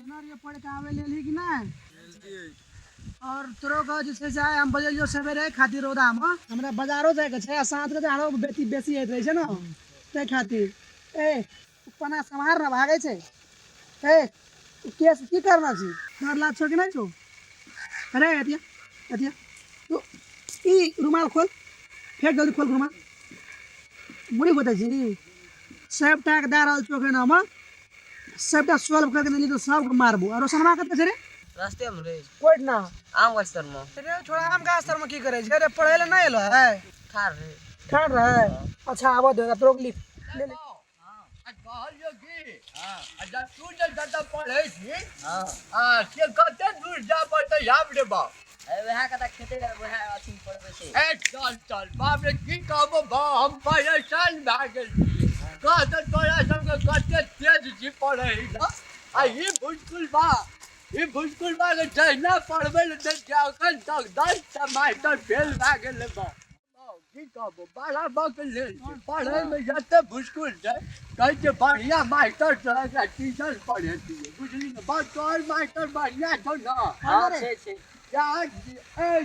जनर ये पढ़ के आवे लेली कि नहि? और तोरो के जे छै से आइ हम बजेलियो सवेरे खातिर रौदामे, हमरा बाजारो जाइके छै आ साँझके तऽ आरो बेसी बेसी होइत रहै छै ने, ताहि खातिर। ए पना सम्हार ने, भागै छै। ए केस की करना छी? डर लाग छौ कि नहि छौ? अरे अथिया अथिया, तू ई रुमाल खोल, फेर जल्दी खोल रुमाल। मुड़ी गोतै छी सबटा के दए रहल छौ एखन हम, सबटा सॉल्व करके देली तो सबके मारबो। आ रोशनवा कतऽ छै रे? रास्ते में रे। कोइ ना। आम गाछ तर में। रे छोड़ा, आम गाछ तर में की करे छै रे? पढ़ै ले नहीं एलो है? ठार रे। ठार रहे। अच्छा आबऽ दे, तोरो के लिख ले ले। कहलियौ की, आ जब तू जे जतऽ पढ़ै छी आ से कते दूर जाय पड़तै? आब रे बाप, वएह कता खेते, वएह अथी पढ़बै छै। ए चल चल, बाप रे, की कहबो बा, हम परेशान भए गेल छी। कह तऽ तोरा सबके कते तेज छी पढ़ै लए, आ ई भुसकुल बा, ई भुसकुल बा के जहिना पढ़बै लए दै छियै, अखन तक 10 टा मास्टर फेल भए गेलै। बा की कहबो, बड़ा बक लेल छै पढ़ैमे, जते भुसकुल छै। कहै छै बढ़िआँ मास्टर छै, एकरा ट्यूशन पढ़ेतियै, बुझली ने? बस तोहर मास्टर बढ़िआँ छौ ने? हँ, छै छै। जाइ ए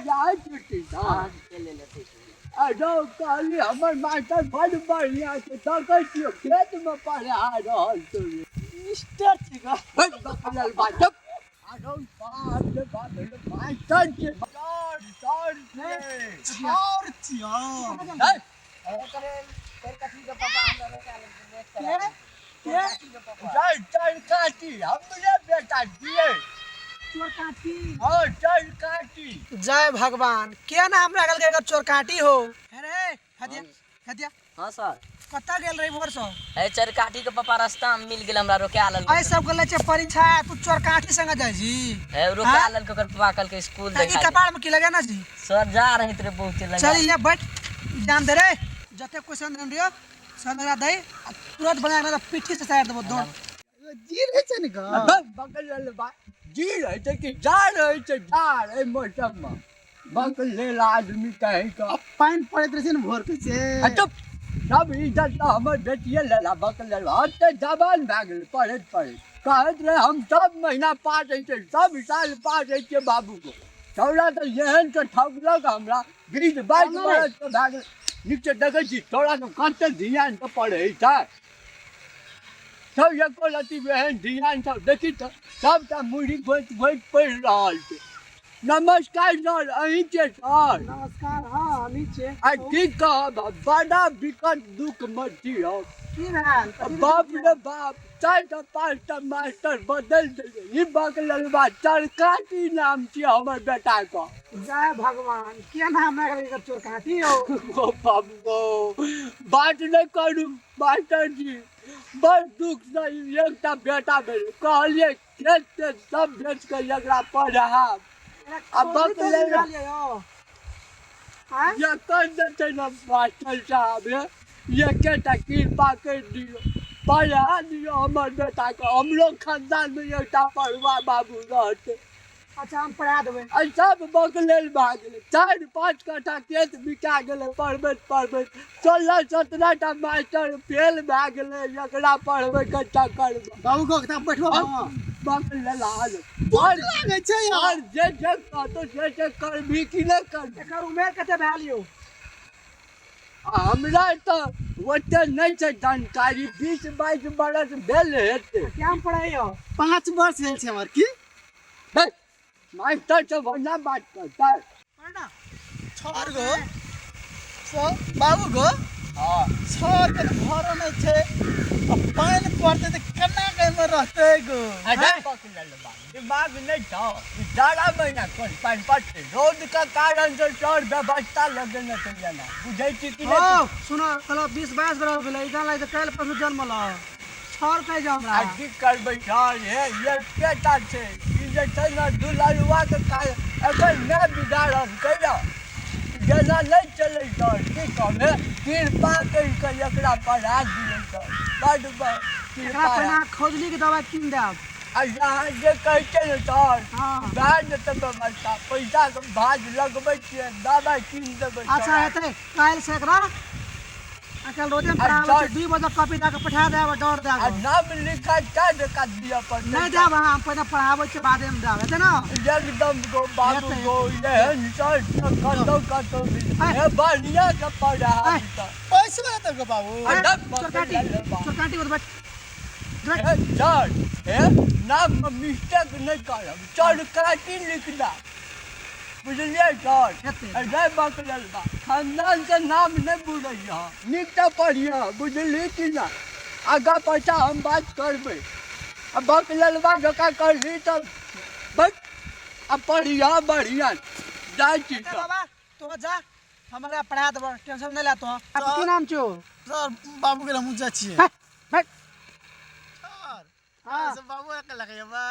जाइ छी ट्यूशन? हँ, चलि लेते छै। आ जौ कहली हमर मास्टर बड बढ़िआँ छै, देखै छियौ खेतमे पढ़ा रहल छौ रे। मिस्टर छी गा। हे बकलल बा, चुप। आ रौ बाप रे बाप रे, मास्टर छै, सर सर छै। छाउर छियौ। हे। ओकरे फेर कथी के पापा हमरा रोका लेलकै, लेट करा के? देलकै। के? कथी के पापा? चल चल काटी, हमरे बेटा दिए। चोरकाठी? हाँ, चल काटी। जय भगवान, के ना हमरा कहलकै एकर चोरकाठी हो। अरे हदिया हदिया। हाँ सर। कतऽ गेल रही भोर सँ? ए चरकाठी के पापा रास्ता में मिल गेल, हमरा रोका लेलकै। एहि सब के लै छै परीक्षा, तू चोरकाठी संगे जाइ छी? ए रोका हाँ? लेलकै ओकर पापा, कहलकै स्कूल ई देखा। कपार में की लगेना छी? सर, जा रहे रे, बहुत लगा। चल यहाँ बैठ, एग्जाम दे रे। जते क्वेश्चन देने रहियो सब एकरा दही आ तुरंत बना के पीठी से साइड देबो, दौड़। जी रहै छै ने ग। बकल बा जी रहै छै कि जा रहै छै जाड़ एहि मौसममे, बकलेल आदमी कहीं का। पानि पड़ैत रहै छै ने भोर के से। आ चुप, सब इज्जत तऽ हमर बेटिए लेला। बकलेल हम तऽ जवान भए गेलै पढ़ैत पढ़ैत। कहैत रहे हम सब महीना पास होइ छै, सब साल पास होइ छै। बाबूको छौड़ा तऽ एहन के ठकलक हमरा, 20-22 बरसके भए गेल। नीचे देखै छी छौड़ा सब कते ध्यानसँ पढ़ै छै सब, एको रत्ती एहन ध्यान सब देखी तऽ सबटा मुड़ी गोति गोति पढ़ि रहल छै। नमस्कार सर, अहीं छियै सर? नमस्कार, हाँ हमही छियै। आ की कहब, बड़ा विकट दुख मे छी हम। की भेल? बाप रे बाप, चारिटा पाँचटा मास्टर बदलि देलियै, ई बकललबा चरकाटी नाम छियै हमर बेटाके। जय भगवान, के ना हमरा कहलकै एकर चोरकाठी हो। ओ बाबू गो, बात नहि करू मास्टर जी, बड़ दुख से ई एकटा बेटा भेलै। कहलियै खेत तेत सब बेच कऽ एकरा पढ़ाब, आ बकलेल आँय? ये कर देतै ने मास्टर साहब हे, एकेटा कृपा करि दियौ, पढ़ा दियौ हमर बेटाके, हमरो खानदानमे एकटा पढ़ुआ बाबू रहतै। अच्छा, हम पढ़ा देबै। आ सब बकलेल भए गेलै, 4-5 कट्ठा खेत बिका गेलै पढ़बैत पढ़बैत। 16-17 टा मास्टर फेल भए गेलै एकरा पढ़बैके चक्करमे। बाबू को किताब बैठबो। बकलेल हाल बड़ लागै छै यार। और जे जे कहतो से से करबी कि नहि करबी? एकर उमेर कते भेल यौ? हमरा तऽ ओते नहि छै जानकारी, 20-22 बरस भेल हेतै। क्या पढ़ाई हो? 5 वर्ष भेल छै हमर की। हे, मास्टर सब ओना बात करतै? पढ़ना छर गो बाबू गो। हँ। छर के तऽ घरो नहि छै, आ पानि पड़तै तऽ केना के एहिमे रहतै गो? अरे पकड़ल बा, दिमाग नहि छौ? ई जाड़ा महीना कोन पानि पड़तै? रौद के कारण से सर व्यवस्था लगेने छै जेना, बुझै छी कि नहि? ओ सुनो, कहलो 20-22 बरस भेलै, ई गाना तऽ काल्हि परसू जन्मल छर कहै जाउ हमरा। आ की करबै सर, हे एकेटा छै ई जे छै ने दुलरुआ के कारण, एकर नहि बिगाड़ब कहिया जेना नहि चलै सर। की कहबै, कृपा करि कऽ एकरा पढ़ा दियै सर, बड बड एकरा कृपा। पहिने खौजली के दवाई कीन देब। आ यहाँ जे कहै छै ने सर, हाँ। भए जेतै व्यवस्था, पैसाके भाज लगबै छियै, दबाइ कीन देबै अच्छा सर। हेतै, काल्हि से एकरा आजकल रोजे में पढ़ाबै छै, 2 बजे कॉपी दए के पठा देब आ डर दए आ के। नाम लिखा कै टका दिअ पड़तै? नहि देब, हम पहिने पढ़ाबै छियै, बादेमे देब, हेतै ने? एकदम गो बाबू हेतै। गो, एहन सर कतौ कतौ आय। हे बढ़िया से पढ़ा। आय। पैसा लेतै गो बाबू। आ चोरकाटी चोरकाटी बैठ बैठ। हे सर, हे नाम में मिस्टेक नहीं करब, सर काटी लिखना, बुझलियै सर? हेतै। अरे बकलल बा, खानदान के नाम नहीं बुझैया, नीक तऽ पढ़िया, बुझली कि ना? आगा पाछा हम बात करबै। आ बकललबा जकाँ करही तऽ बस। आ पढ़िया बढ़िया, जाइ छी हेतै सर। बाबा, तो जा, हमरा पढ़ा देबऽ, टेंशन नहि ले तो। आब की नाम छौ? सर, बाबू के हमहूँ जाइ छियै। बैठ बैठ। सर। हाँ। से बाबू के लगेबै।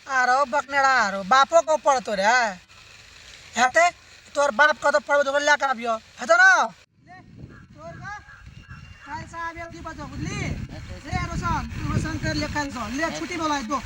आरो बकनेड़ा, आरो बापो को पढ़तो रे? हेतै, तोर बाप कतौ पढ़बो तो लए के आबियो, हेतौ ना? ले तोर का काल्हि से आबियो 2 बजे, बुझली? ले रोशन, तू रोशन कर ले काल्हि से। ले छुट्टी बोला दो।